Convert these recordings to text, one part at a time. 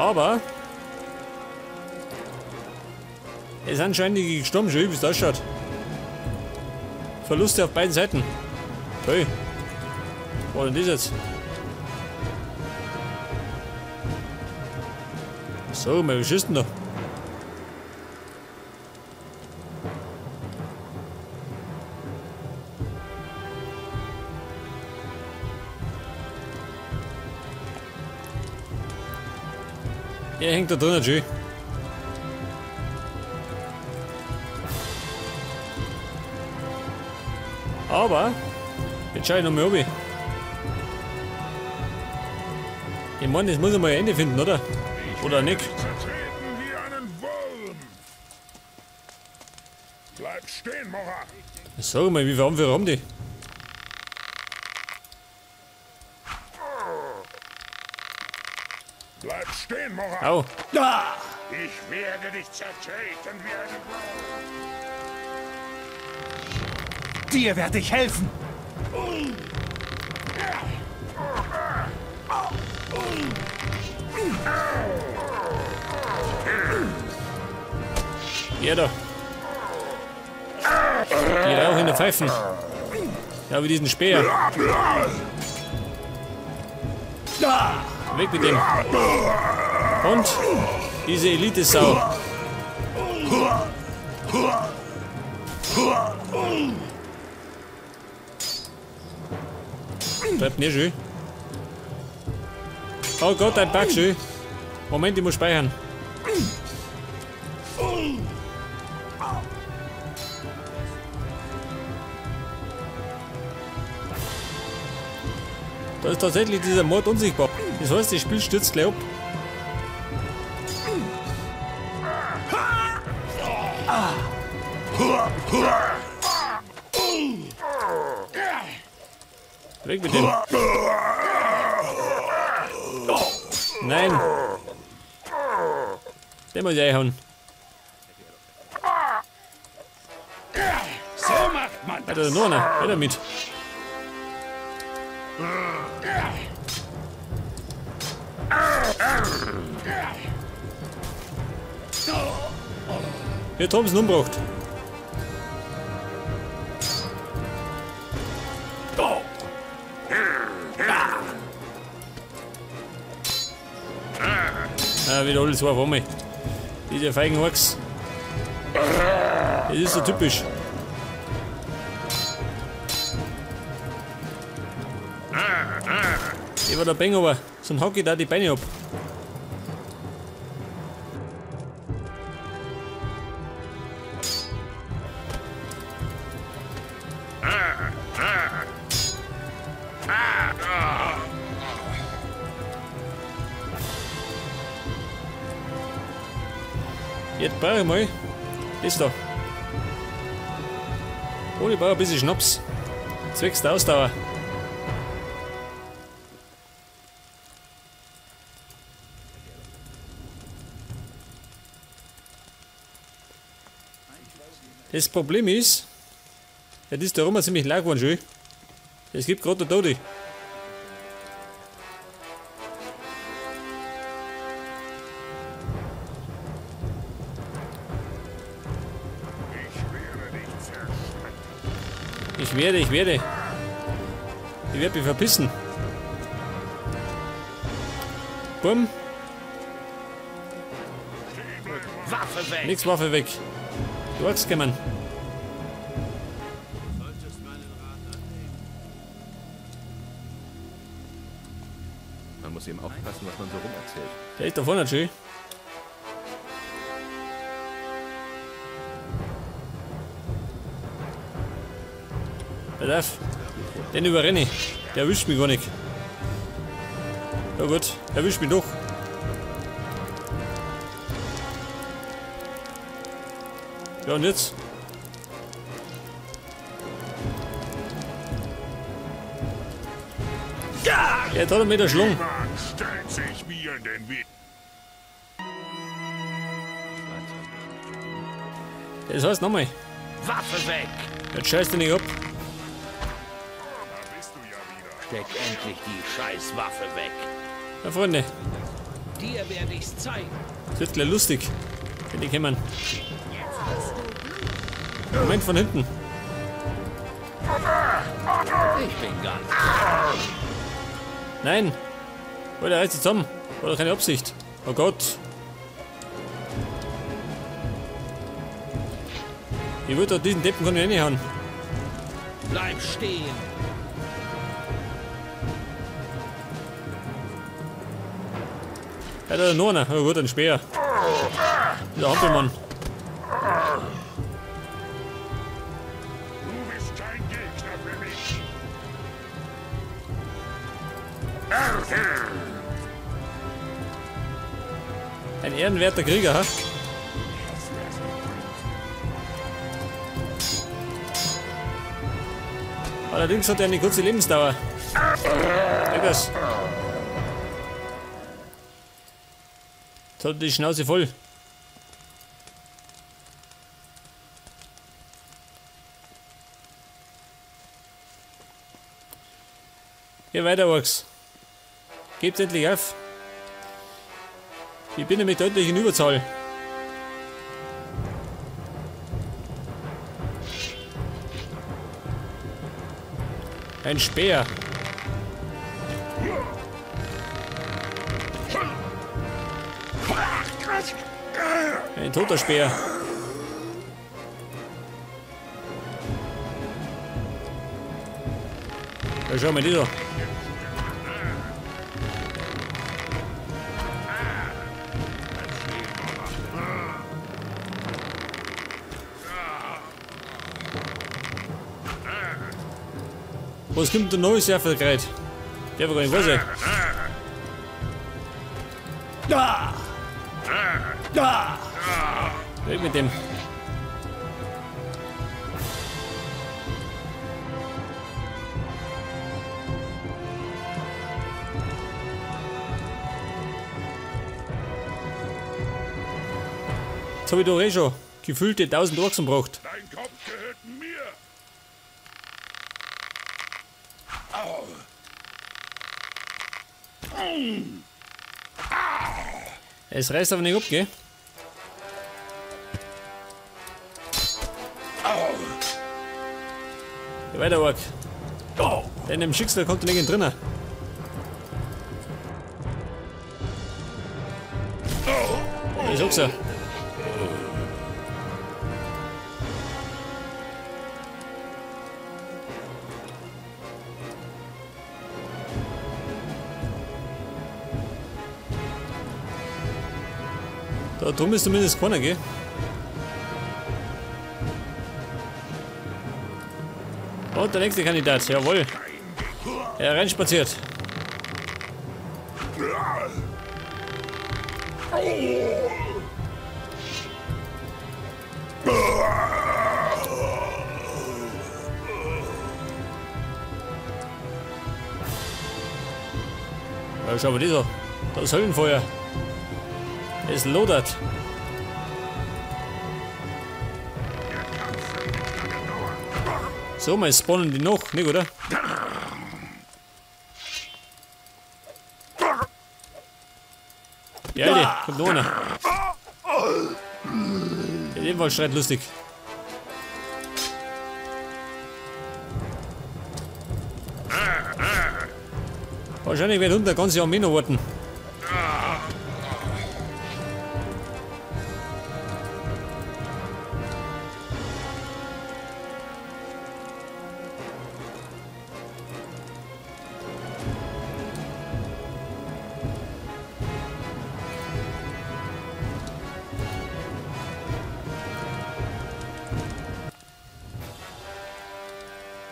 Aber es sind schon einige gestorben, schon wie es ausschaut. Verluste auf beiden Seiten. Hey. Was war denn das jetzt? So, mal, was ist denn da? Er hängt da drin, schön. Aber jetzt schau ich nochmal runter. Ich meine, das muss ich mal ein Ende finden, oder? Oder nicht? Bleib stehen, Morra. Sag mal, wie viele Anführer haben die? Bleib stehen, Morra. Au. Ich werde dich zertreten wie einen Wurm. Dir werde ich helfen. Ja da. Die rauchen in der Pfeifen. Ja, wie diesen Speer. Weg mit dem. Und diese Elite-Sau. Bleibt nicht schön. Oh Gott, ein Bug schön. Moment, ich muss speichern. Da ist tatsächlich dieser Mord unsichtbar. Das heißt, das Spiel stürzt gleich ab. Weg mit dem. Nein. Den muss ich einhauen. So macht man das. Alter, noch einer. Weiter mit. Jetzt haben sie ihn umgebracht. Ah, wieder alles auf einmal. Diese feigen Orks. Das ist so typisch. Ich war der Beng, aber sonst hack ich da die Beine ab. Jetzt brauche ich mal das da. Oh, ich brauche ein bisschen Schnaps. Zwecks der Ausdauer. Das Problem ist, das ist da rum ziemlich leer geworden schon. Es gibt gerade Tote. Ich werde. Ich werde mich verpissen. Bumm. Waffe weg. Nix Waffe weg. Du hast gekommen. Man muss eben aufpassen, was man so rum erzählt. Der ist da vorne schön. Pass auf. Den überrenne ich. Der erwischt mich gar nicht. Ja gut, erwischt mich doch. Ja und jetzt? Jetzt hat er mit der Schlung. Das heißt nochmal. Waffe weg! Jetzt scheißt er nicht ab. Steck endlich die Scheißwaffe weg. Na Freunde, Dir werde ich's zeigen. Das wird gleich lustig, wenn die kämen. Moment, von hinten. Ich bin ganz. Nein! Oder reißt zusammen. Oder keine Absicht. Oh Gott. Ich würde doch diesen Deppen gar nicht reinhauen. Bleib stehen! Ja, da ist noch einer. Oh gut, ein Speer. Dieser Hampelmann. Du bist kein Gegner für mich. Ein ehrenwerter Krieger, ha? Allerdings hat er eine kurze Lebensdauer. Das. Jetzt hat er die Schnauze voll. Geh weiter, Orks. Gebt endlich auf. Ich bin nämlich deutlich in Überzahl. Ein Speer. Ein toter Speer. Ja, schau mal die da. Was kommt denn neues Gerät? Der war gar nicht wahr sein. Da! Da! Weg mit dem. Jetzt habe ich doch eh schon gefühlte 1000 Orks umgebracht. Dein Kopf gehört mir. Es reißt aber nicht ab, gell? Geh weiter, Ork. Deinem Schicksal kommt nicht drinnen. Ich sag's ja. Da drum ist zumindest keiner, gell? Und der nächste Kandidat, jawohl. Er reinspaziert. Ja, schau mal, dieser. Das Höllenfeuer. Es lodert. So, mal spawnen die noch, nicht, oder? Ja, die, kommt noch einer. In dem Fall schreit lustig. Wahrscheinlich wird unten der ganze Armee noch warten.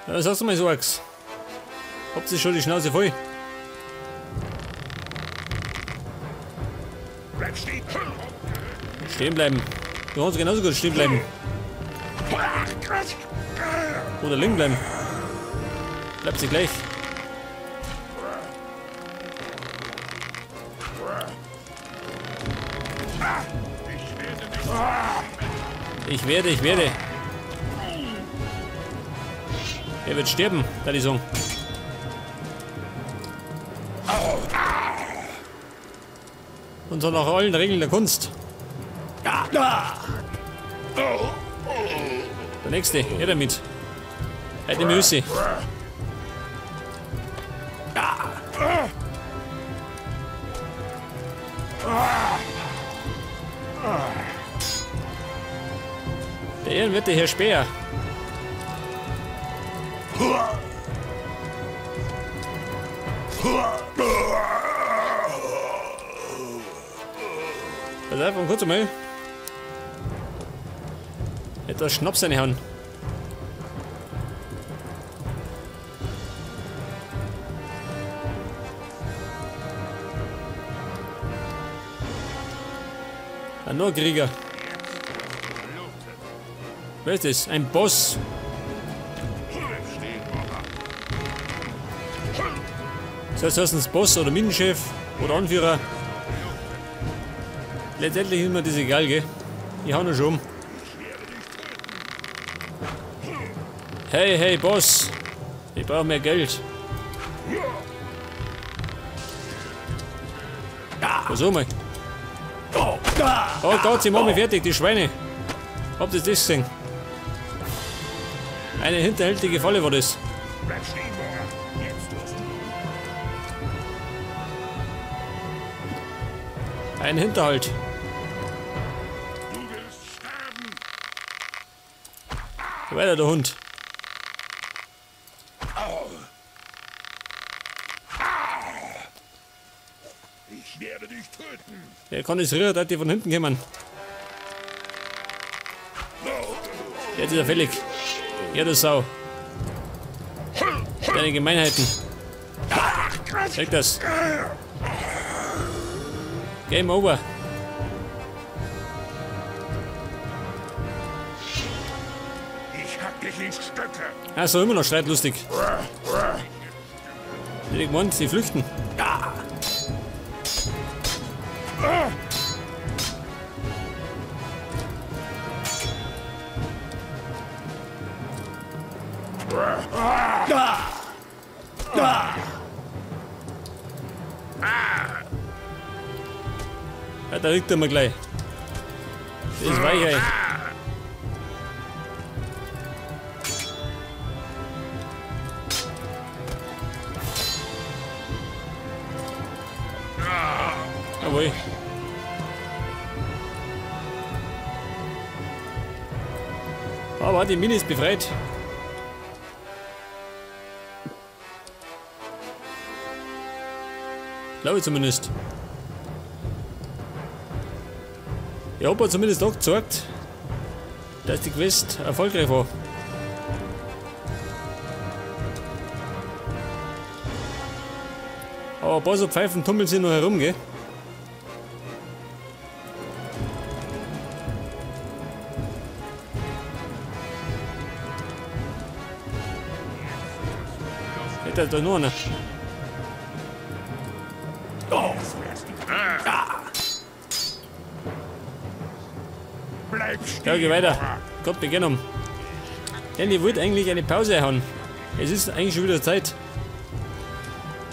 Ja, sagst du mal so, Orks. Habt ihr schon die Schnauze voll? Bleib stehen. Stehen bleiben. Du kannst genauso gut stehen bleiben. Oder liegen bleiben. Bleibt sie gleich. Ich werde. Er wird sterben, da die Song. Und so nach allen Regeln der Kunst. Der nächste, her damit. Halt die Müsse. Der ehrenwerte Herr Speer. Pass auf, und kurz einmal. Etwas Schnaps reinhauen. Ein nur Krieger. Wer ist das? Ein Boss. Soll es heißen, Boss oder Minenchef oder Anführer? Letztendlich ist mir das egal, gell? Ich hau noch schon um. Hey, hey, Boss! Ich brauche mehr Geld. Versuch mal. Oh Gott, sie machen mich fertig, die Schweine. Habt ihr das gesehen? Eine hinterhältige Falle war das. Ein Hinterhalt. Weiter, der Hund. Ich werde dich töten. Der kann es rühren, dass die von hinten kommen. Jetzt ist er fällig. Ja, du Sau. Deine Gemeinheiten. Zeig das. Game over. Ich hack dich in Stücke. Also immer noch streitlustig. Ich gemeint, sie flüchten. Ja, da liegt er mal gleich. Das ist weich, ey. Jawohl. Aber die Mine ist befreit. Glaube ich zumindest. Ich habe zumindest auch gezeigt, dass die Quest erfolgreich war. Aber ein paar so Pfeifen tummeln sich noch herum, gell? Hätte da nur einer. Ja, geh weiter. Gott, wir gehen um. Denn ich wollte eigentlich eine Pause haben. Es ist eigentlich schon wieder Zeit.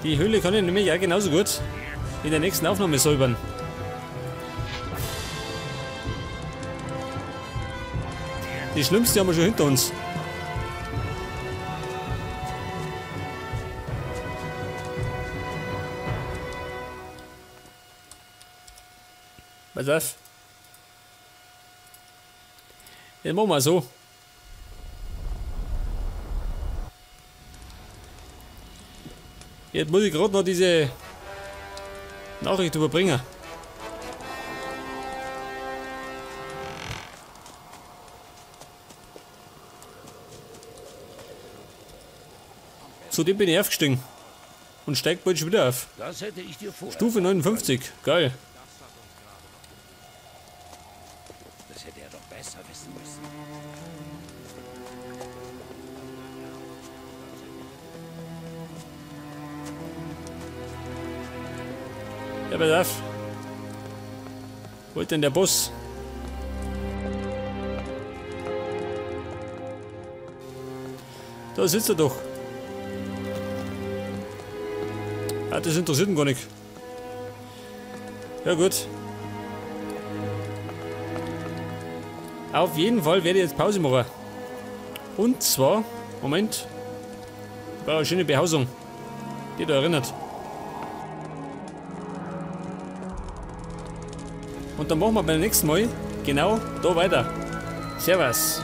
Die Höhle kann ich nämlich auch genauso gut in der nächsten Aufnahme säubern. Die schlimmste haben wir schon hinter uns. Was auf. Jetzt machen wir so. Jetzt muss ich gerade noch diese Nachricht überbringen. Zudem bin ich aufgestiegen. Und steigt bald schon wieder auf. Das hätte ich dir vorher. Stufe 59, geil. Das hätte er doch besser wissen müssen. Ja, pass auf. Wo ist denn der Bus? Da sitzt er doch. Ah, das interessiert ihn gar nicht. Ja gut. Auf jeden Fall werde ich jetzt Pause machen. Und zwar, Moment, war eine schöne Behausung, die da erinnert. Und dann machen wir beim nächsten Mal genau da weiter. Servus.